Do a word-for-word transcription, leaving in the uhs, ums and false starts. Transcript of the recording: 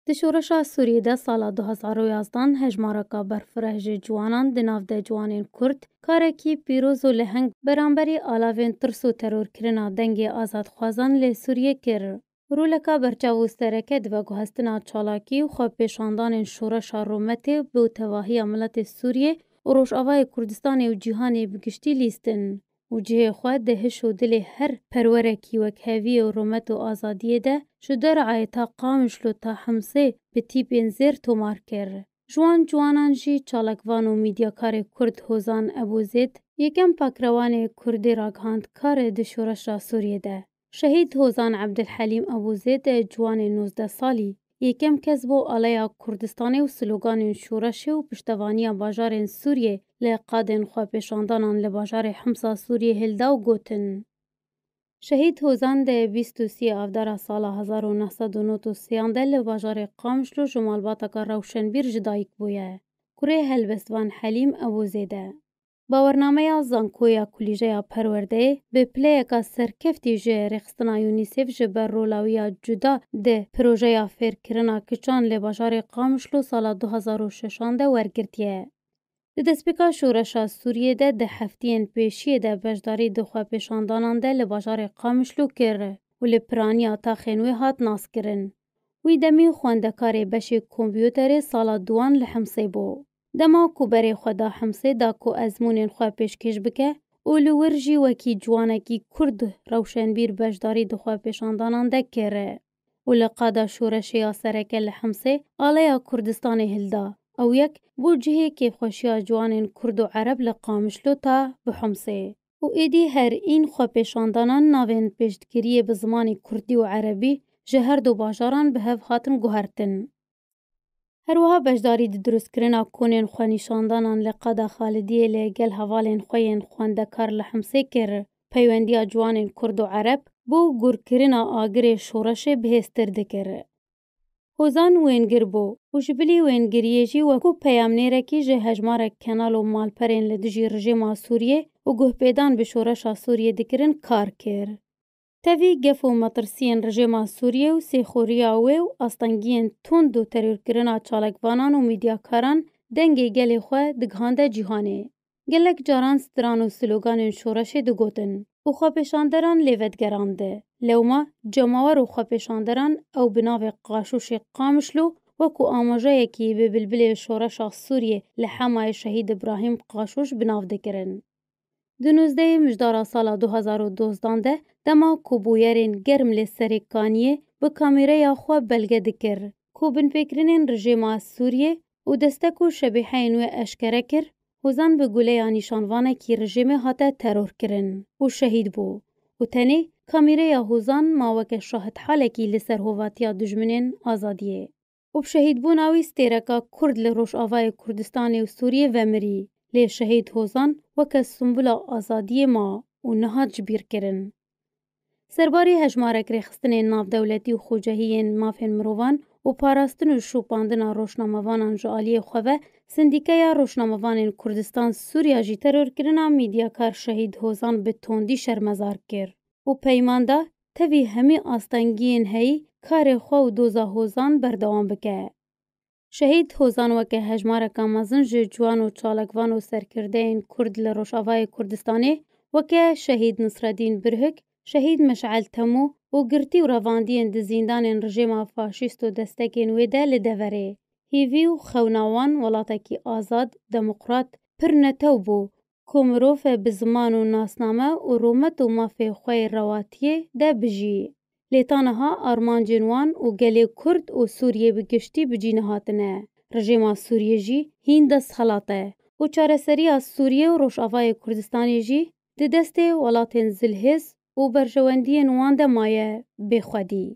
Di şoreşa Sûriyê de sala du hezar û yazdan hejmareka berfireh ji ciwanan di nav de ciwanên Kurd karekî pîroz û leheng beramberî alavên tirs û terorkirina dengê azadxwazan li Sûriyê kir. Roleka berçav û sereke di veguhestina çalakî û xwepêşandanên şoreşa rûmetê bi tevahiya miletê Sûriyê û Rojavayê Kurdistanê û cîhanê bi giştî lîstin û cihê xwe di hiş û dilê her perwerekî wek heviyê û rûmet û azadiyê de ji derayê ta Qamişlo ta Himsê bi tîpên zêr tomar kir. Ji wan ciwanan jî çalakvan û medyakarê Kurd Hozan Ebûzêd yekem pakrewanê Kurdî ragihand karê di şoreşa Sûriyê de. Şehîd Hozan Ebdilhelîm Ebûzêd e ciwanê nozdeh salî, yekem kes bû aleya Kurdistanê û sloganên şoreşê û piştevaniya bajarên Sûriyê li qadên xwepêşandanan li bajarê Himsa Sûriyê hilda û gotin, Şehîd Hozan di bîst û sê avdara sala hezar û neh sed û nod û sêyan de li bajarê Qamişlo ji malbateka rewşenbîr ji dayik bûye. Kurê helbestvan Helîm Ebûzêd e. Bawernameya Zankoya Kulîjeya Perwerdeyê bi pileyeka serkeftî ji rêxistina UNICEF ji ber rola wî ya cuda di projeya fêrkirina kiçan li bajarê Qamişlo sala du hezar û şeşan de wergirtiye. Di destpêka şoreşa Sûriyê de di heftiyên pêşiyê de beşdarî di xwepêşandanan de li bajarê Qamişlo kir û li piraniya taxên wê hat naskirin. Wî demî xwendekarê beşê kompûterê sala duwan li Himsê bû. Dema ku berê xwe da Himsê da ku ezmûnên xwe pêşkêş bike û li wir jî wekî ciwanekî Kurd rewşenbîr beşdarî di xwepêşandanan de kir û li qada şoreşê ya sereke li Himsê aleya Kurdistanê hilda. Ew yek bû cihê kêfxweşiya ciwanên Kurd û Ereb li Qamişlo ta bi Himsê. Û êdî her în xwepêşandanan navên pêşdikiriyê bi zimanê Kurdî û Erebî ji her du bajaran bi hev hatin guhertin. Her wiha beşdarî di dirustkirina konên xwenîşandanan li qada Xalidiyê li gel hevalên xwe yên xwendekar li Himsê kir. Peywendiya ciwanên Kurd û Ereb bo gurkirina agirê şoreşê bihêztir dikir. Hozan wêngir bû û ji bilî wêngiriyê jî wekû peyamnêrekî ji hejmarek kenal û malperên li dijî rejîma Sûriyê û guhpêdan bi şoreşa Sûriyê dikirin kar kir. Tevî gef û metirsiyên rejîma Sûriyê û sêxoriya wê û astengiyên tund û terorkirina çalakvanan û medyakaran dengê gelê xwe digihande cîhanê. Gelek caran stran û sloganên şoreşê digotin û xwepêşanderan lê vedigerand. Lewma cemawer û xwepêşanderan ew bi navê Qaşûşê Qamişlo wekû amojeyekî bi bilbilê şoreşa Sûriyê li hemayê Şehîd Îbrahîm Qaşûş bi nav dikirin. Di nozdehê mijdara sala du hezar û dozdan de, dema ku bûyerên germ li Serê Kaniyê bi kamîreya xwe belge dikir, ku binpêkirinên rejîma Sûriyê û destek û şebîheyên wê eşkere kir, Hozan bi guleya nîşanvanekî rejîmê hate terorkirin û şehîd bû û tenê kamîreya Hozan ma weke şahidhalekî li ser hovatiya dijminên azadiyê. Û bi şehîdbûna wî stêreka Kurd li Rojavayê Kurdistanê û Sûriyê vemirî. Lê Şehîd Hozan weke simbula azadiyê ma û nehat ji bîr kirin. Serbarî hejmarek rêxistinên navdewletî û xwecehiyên mafên mirovan û parastin û şopandina rojnamevanan ji aliyê xwe ve Sindîkeya Rojnamevanên Kurdistan Sûriya jî terorkirina medyakar Şehîd Hozan bi tondî şermezar kir û peyman da tevî hemî astengiyên heyî karê xwe û doza Hozan berdewam bike. Şehîd Hozan weke hejmareka mezin ji ciwan û çalakvan û serkirdeyên Kurd li Rojavayê Kurdistanê, weke Şehîd Nisredîn Birhik, Şehîd Meş'el Temû û girtî û revandiyên di zîndanên rejîma faşîst û destekên wê de li deverê. Hîvî û xewna wan welatekî azad, demokrat, pir netew bû, ku mirov e bi ziman û nasname û rûmet û mafê xwe yê rewatiyê de bijî. Lê ta niha armancên wan û gelê Kurd û Sûriyê bi giştî bi cî nehatine. Rejîma Sûriyê jî hîn destxelat e û çareseriya Sûriyê û Rojavayê Kurdistanê jî di destê welatên zilhêz û berjewendiyên wan de maye bê xwedî.